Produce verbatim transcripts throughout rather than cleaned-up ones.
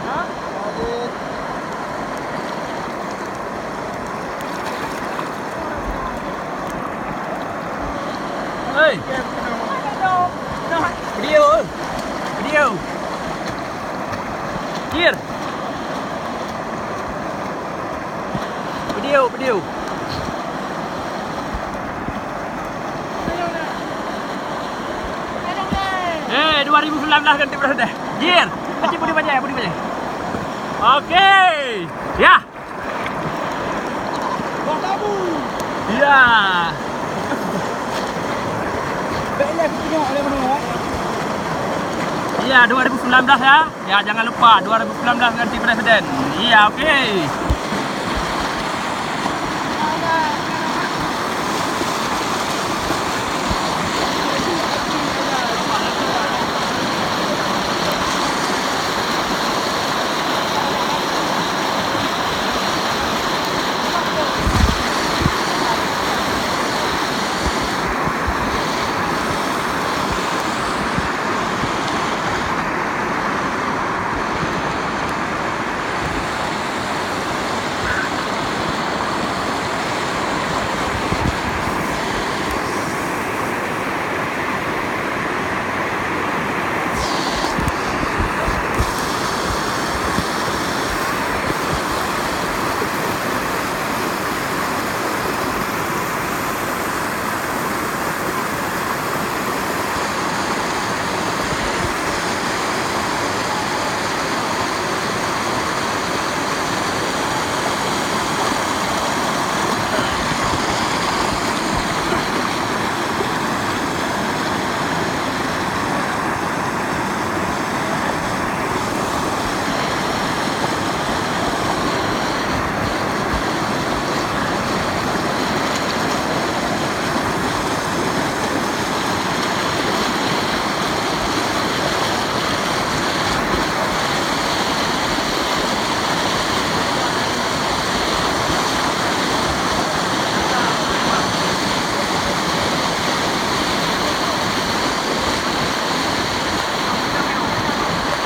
Hei. Video. Video. Kir. Video, video. Eh, dua ribu sembilan belas ganti presiden. Jir, kecil budi bajai, budi bajai. Oke. Ya. Ya. Ya, dua ribu sembilan belas ya. Ya, jangan lupa dua ribu sembilan belas ganti presiden. Iya, oke.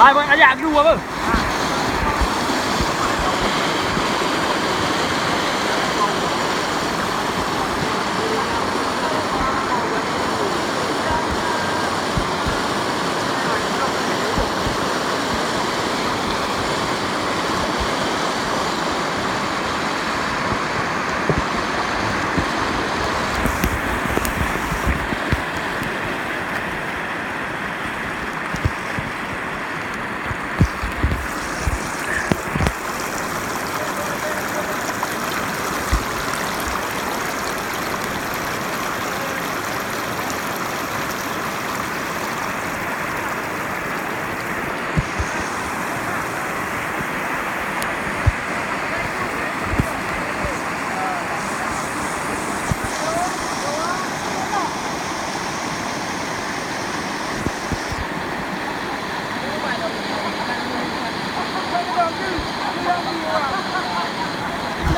Hai, buat ajak guru apa?